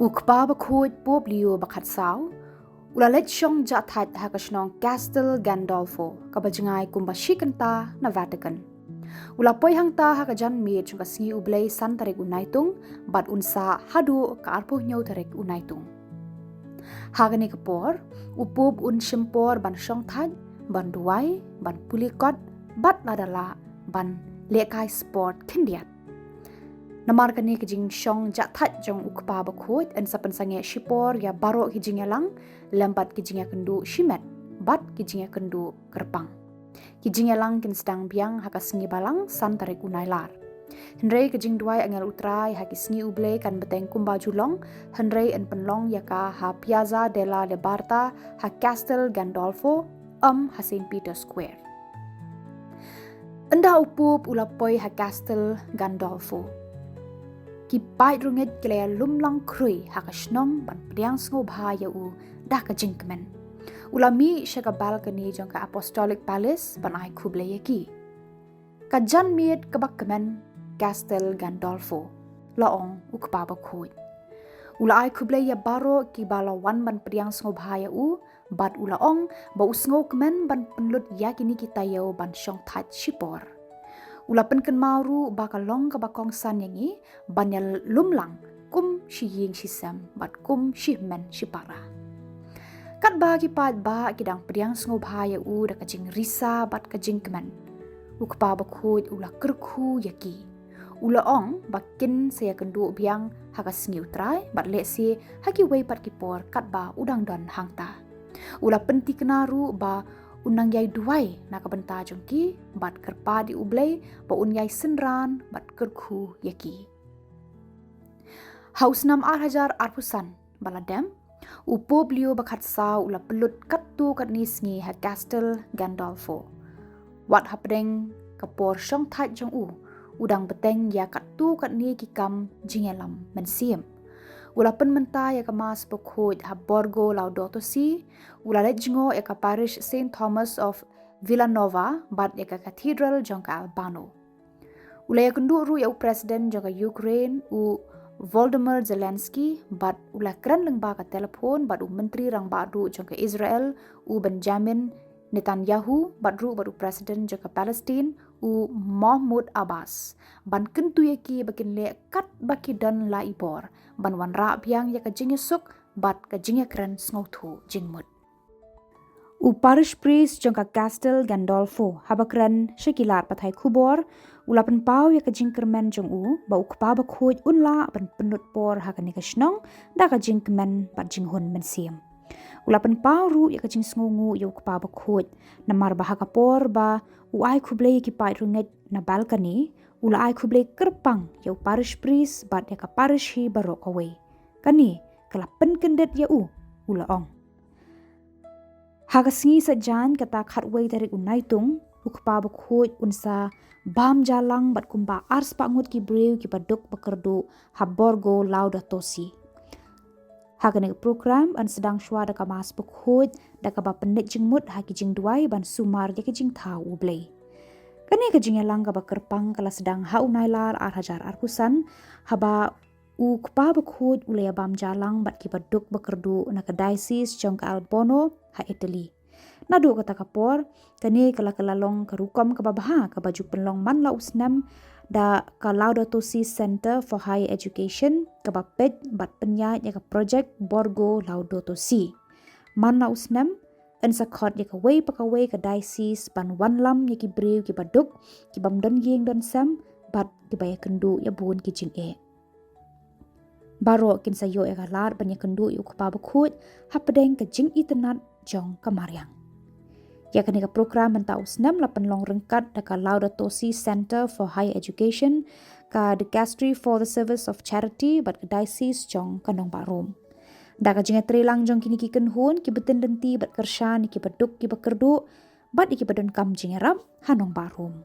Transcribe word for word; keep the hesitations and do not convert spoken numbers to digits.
U Kpa Bakhuid Pope Leo ba khatsaw u la leit shong jahthait ha ka shnong Castel Gandolfo, kaba jngai kumba shi kynta na Vatican. U la poi hangta ha ka janmiet jong ka sngi U Blei, san tarik u Naitung, bad un sah haduh ka arphew hynñiew tarik u Naitung. Ha kane ka por, u Pope un shim por ban shong thait, ban duwai, ban pule kot, bad lada lah, ban lehkai sport khyndiat. Namar kane ka jingshong jahthait jong u Kpa Bakhuid yn sa pynsangeh shipor ïa baroh ki jingïalang, lem bad ki jingïakynduh shimet bad ki jingïakynduh kyrpang. Ki jingïalang kin sdang biang ha ka sngi Balang, san tarik u Nailar. Hynrei ka jingduwai Angel U Trai ha ki sngi U Blei kan bteng kumba ju long, hynrei yn pynlong ïa ka ha Piazza della Libertà ha Castel Gandolfo, ym ha Saint Peter's Square. Ynda u Pope u la poi ha Castel Gandolfo, ki paid rungeit ki la ïalum lang khrui ha ka shnong ban pdiang sngewbha ïa u da ka jingkmen. U la mih sha ka balcony jong ka Apostolic Palace ban ai khublei ïa ki. Ka janmiet kaba kmen Castel Gandolfo, la ong u Kpa Bakhuid. U la ai khublei ïa baroh kiba la wan ban pdiang sngewbha ïa u, bad u la ong ba u sngewkmen ban pynlut ïa kine ki taïew ban shong thait shipor. U la pynkynmaw ruh ba ka long kaba kongsan ïa ngi ban ïalum lang kum shi ïing shi sem bad kum shi hynmen shi para. Katba ki paidbah ki dang pdiang sngewbha ïa u da ka jingrisa bad ka jingkmen, u Kpa Bakhuid u la kyrkhu ïa ki. U la ong ba kin sa ïakynduh biang ha ka sngi U Trai bad lehse ha kiwei pat ki por katba u dang don hangta. U la pyntikna ruh ba un nang ïai duwai na ka bynta jong ki bad kyrpad ïa U Blei ba un ïai synran bad kyrkhu ïa ki. Ha u snem ar hajar arphew san ba la dem, u Pope Leo ba khatsaw u la pynlut katto katne sngi ha Castel Gandolfo. Wat hapdeng ka por shong thait jong u, u dang bteng ïa katto katne ki kam jingïalam mynsiem. U la pynmynta ïa ka Mass Bakhuid ha Borgo Laudato Si, u la leit jngoh ïa ka Parish Saint Thomas of Villanova bad ïa ka Cathedral jong ka Albano. U la ïakynduh ruh ïa u President jong ka Ukraine, u Volodymyr Zelensky, bad u la kren lyngba ka telephone bad u Myntri Rangbah Duh jong ka Israel, u Benjamin Netanyahu, bad ruh bad u President jong ka Palestine, u Mahmoud Abbas, ban kyntu ïa ki ba kin leh katba ki don la i bor ban wanrah biang ïa ka jingïasuk bad ka jingïakren sngewthuh jingmut. U Parish Priest jong ka Castel Gandolfo, haba kren sha ki lad pathai khubor, u la pynpaw ïa ka jingkyrmen jong u ba u Kpa Bakhuid un lah ban pynlut por ha kane ka shnong da ka jingkmen bad jinghun mynsiem. U la pynpaw ruh ïa ka jingsngewnguh ïa u Kpa Bakhuid, namar ba ha ka por ba u ai khublei ïa ki paid rungeit na balcony, u la ai khublei kyrpang ïa u Parish Priest bad ïa ka Parish hi baroh kawei. Kane ka la pynkyndit ïa u, u la ong. Ha ka sngi Saitjaiñ, kata khatwei tarik u Naitung, u Kpa Bakhuid un sa bam ja lang bad kumba arspah ngut ki briew kiba duk ba kyrduh ha Borgo Laudato Si. Ha kane ka program yn sdang shuwa da ka Mass Bakhuid, da kaba pynleit jingmut ha ki jingduwai ban sumar ïa ki jingthaw U Blei. Kane ka jingïalang kaba kyrpang ka la sdang ha u Nailar ar hajar arphew san, haba u Kpa Bakhuid u la ïa bam ja lang bad kiba duk ba kyrduh na ka Diocese jong ka Albano ha Italy. Naduh kata ka por, kane ka la ka la long ka rukom kaba bha kaba ju pynlong man la u snem da ka Laudato Si Center for Higher Education, kaba peit bad pynïaid ïa ka project Borgo Laudato Si. Man la u snem, yn sa khot ïa kawei pa kawei ka diocese ban wanlam ïa ki briew kiba duk, kibym don ïing don sem, bad kiba ïakynduh ïa bun ki jingeh. Baroh kin sa ïoh ïa ka lad ban ïakynduh ïa u Kpa Bakhuid hapdeng ka jingitynnad jong ka mariang. Ïa kane ka program mynta u snem la pynlong ryngkat da ka Laudato Si Center for Higher Education, ka Dicastery for the Service of Charity bad ka Diocese jong ka Nongbah Rom. Da ka jingïatreilang jong kine ki kynhun, ki btin lynti bad kyrshan ïa kiba duk kiba kyrduh bad ïa kiba donkam jingïarap ha Nongbah Rom.